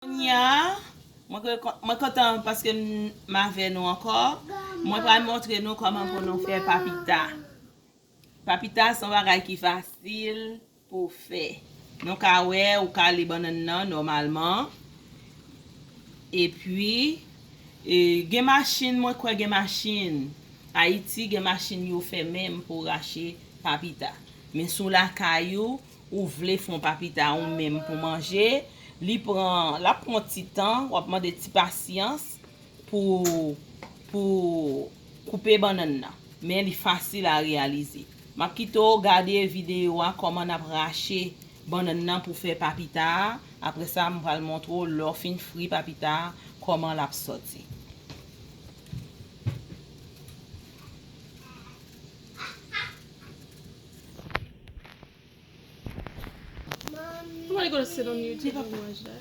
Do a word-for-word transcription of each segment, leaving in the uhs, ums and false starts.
Kounye a, mwen ke-, mwen kontan paske m, m avè nou ankò. Mwen pral montre nou kòman pou nou fè papita. Papita se yon bagay ki fasil pou w fè. Nou ka wè, ou kale bannann nan nòmalman. Epi, e, gen machin, mwen kwè gen machin. Ayiti, gen machin yo fè menm pou rache papita. Men si w lakay ou, ou vle fè yon papita ou menm pou manje, li pran, l ap pran ti tan, w ap mande ti pasyans pou, pou koupe bannann nan. Men li fasil a reyalize. M ap kite w gade videyo a kòman n ap rache bannann nan pou fè papita a. Apre sa, m pral montre w lè w fin fri papita a, kòman l ap sòti. Somebody go to sit on YouTube and watch that.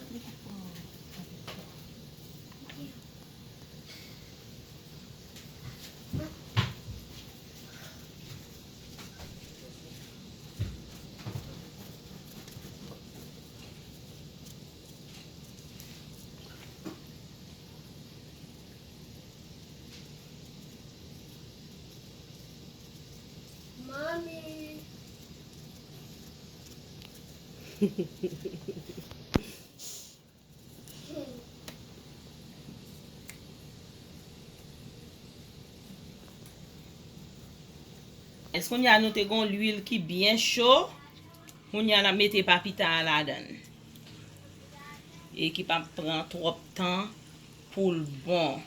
Mami. Èske kounye a nou te gon lwil ki byen cho? Kounye a n ap mete papita a ladan l. E ki p ap pran twòp tan pou l bon.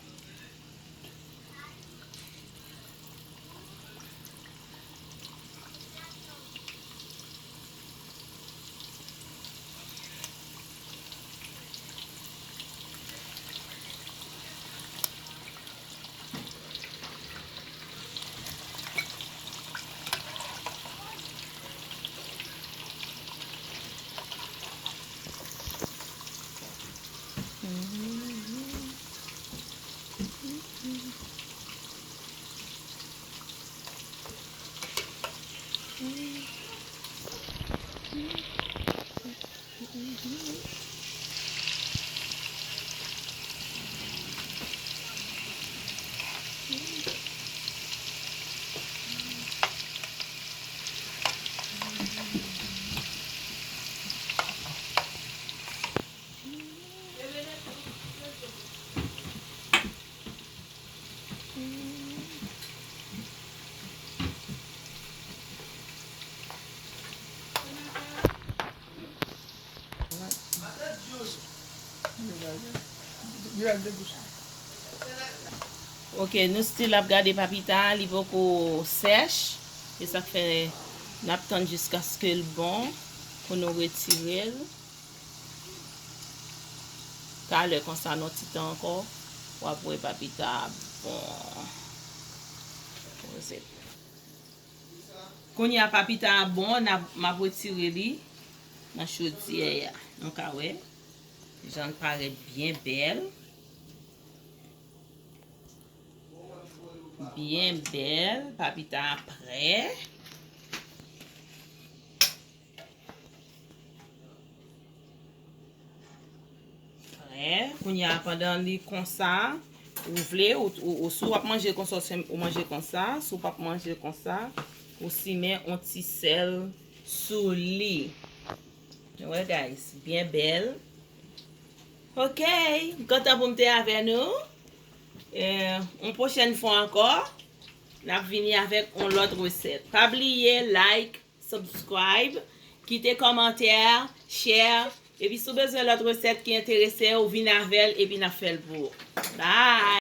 Ok, nou still ap gade papita a, li poko sèch. E sa k fè n ap tann jiskaske l bon pou nou retire l. Talè konsa, nan ti tan ankò, w ap wè papita a bon. Kounye a papita a bon, n ap, m ap retire li nan chodyè a. Nou ka wè jan l parèt byen bèl. Byen bèl, papita a prè. Prè. Kounye a, pandan li konsa, ou vle, ou, ou, ou, si w ap manje konsa, ou se, ou manje konsa. Si w p ap manje konsa, ou simen yon ti sèl sou li. Wè, guys, byen bèl. Ok, m kontan pou m te avè nou. E, yon pwochèn fwa ankò, n ap vini avèk yon lòt resèt. Pa bliye like, subscribe, kite kòmantè, share. Epi si w bezwen lòt resèt ki enterese w, vin avè l epi n ap fè l pou ou. Bye!